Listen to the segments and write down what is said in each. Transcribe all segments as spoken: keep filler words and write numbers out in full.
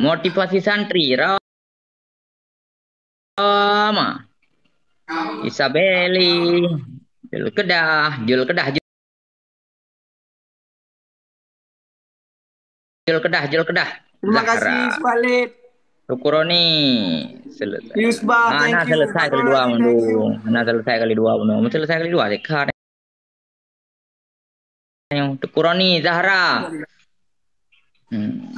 Motivasi santri, Roma. Isabeli. Jol kedah, jol kedah, jol kedah, jol kedah. Terima kasih, Sualid. Tukuroni. Selesai. Yusba, thank you. Hana selesai kali dua, Mandu. Hana selesai kali dua, Mandu. Selesai kali dua, sekat. Tukuroni, Zahra. Hmm.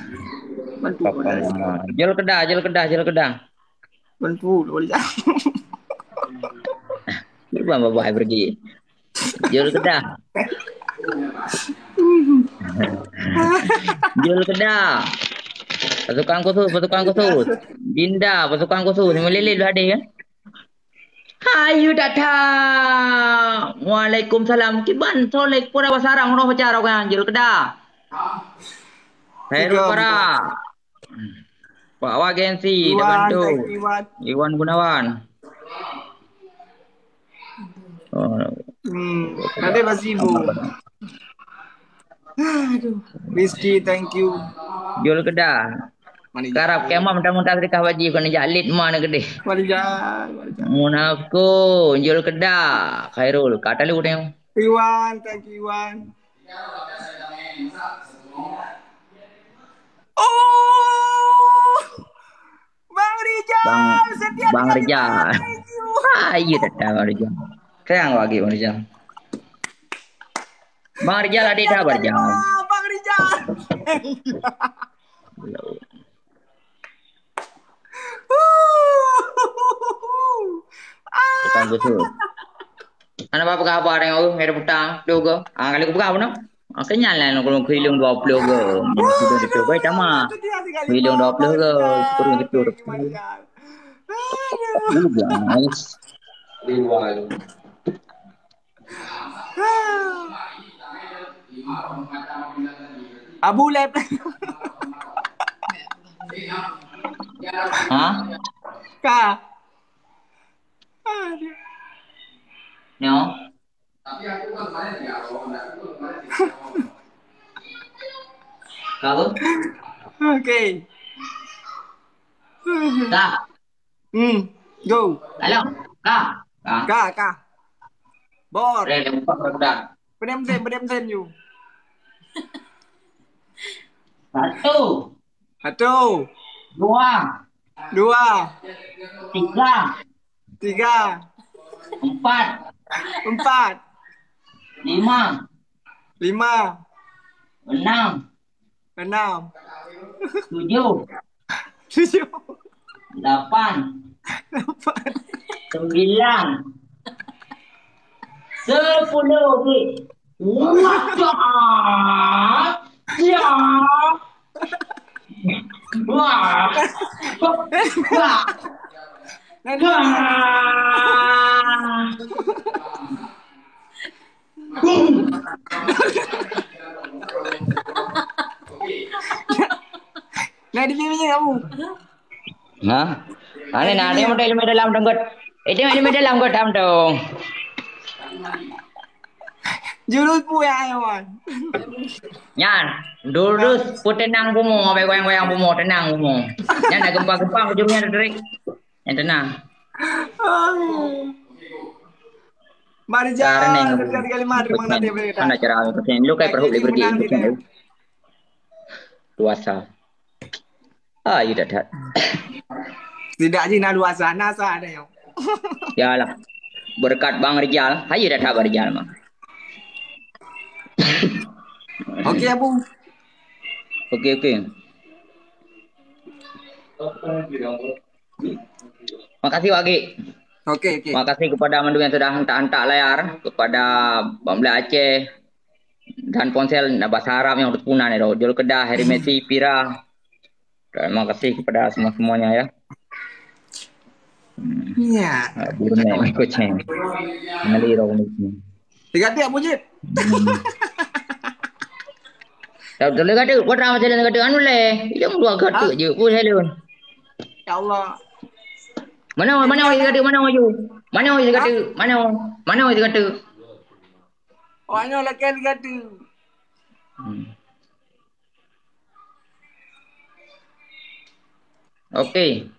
Papa mama. Jol kedah, jol kedah, jol kedah. Bantu, boleh. Bukan babai pergi. Jol kedah. Jol kedah. Pasukan khusus, pasukan khusus. Dinda, pasukan khusus. Melilih dua hadir kan? Hayu datang. Waalaikumsalam. Kiban solek pura basarang roh bacara orang jol kedah. Heru para. Pak Wagensi, Iwan, Iwan Gunawan. Oh. Hmm, ada Bazibu. Aduh, Rizky, thank you. Jol kedah. Karab kemah mentang-mentang sedekah wajib kena jak lit mana gede. Wali jalan, wali jalan. Munafku, jol kedah. Khairul, kata lu deh. Iwan, thank you, Iwan. Oh, Bang Rijal, Bang, setia Bang Rijal. Thank you. Ah, iya dah Bang Rijal. Sayang lagi Bang Rijal. Bang Rijal ada dah Bang Rijal. Bang Rijal. Tukang gusur. Anak bapak apa ada yang urus, ada petang, dua go. Ah, kalau buka apa nak? Ah, kenyal lah nak kalau keliling dua puluh go. Keliling dua puluh go, sama. Keliling dua puluh go, sepuluh sepuluh. Aduh. Nice. Abu Lep. Ha? Ka. Aduh. Nyo. Ka apa? Okay. Ka. Hmm. Go. Halo. Ka. Ka. Ka, ka. Bor. Re, re, empat, re, udah. Pedem sen, pedem sen you. Satu. Satu. Dua. Dua. Tiga. Tiga. Empat. Empat. Lima. Lima. Enam. Enam. Tujuh. Tujuh. Lapan. Lapan. Sembilan. Sepuluh, okey. Wah, dah. Ya. Wah. Wah. Wah. Nah, di sini kamu. Nah, ane nah, dia model ilmu dalam denggut. Itu ilmu dalam denggut tam dong. Jurus pun ya, Wan. Nyan, jurus pun tenang bumo, sampai goyang-goyang bumo, tenang bumo. Nyan ada gempa-gempa, ujungnya ada terik. Yang tenang. Marja, sekali lima, terima kasih. Mana cara aku pergi? Lu kayak perlu pergi. Luasa. Ah, iya dah. Tidak sih, nah luasa, nasa ada yang. Yalah. Berkat Bang Rijal, ayo dah Bang Rijal mah. Oke, Abu. Oke, oke. Makasih, Wak Gik. Oke, oke. Makasih kepada mandum yang sudah hantar-hantar layar, kepada Bang Black Aceh dan Ponsel, dan bahasa Arab yang udah punah nih, Jol Kedah, Harry Messi, Pira. Terima kasih kepada semua-semuanya ya. Hmm. Ya. Ah, burung naik kucing. Ngali roh ni. Tiga tiap Mujib. Hmm. Tak boleh kata, kau tak macam kata anu leh. Yang dua kata je, pun hello. Ya Allah. Mana, mana orang kata, mana orang you? Mana orang kata? Mana, mana orang kata? Orang lagi kata. Hmm. Oke.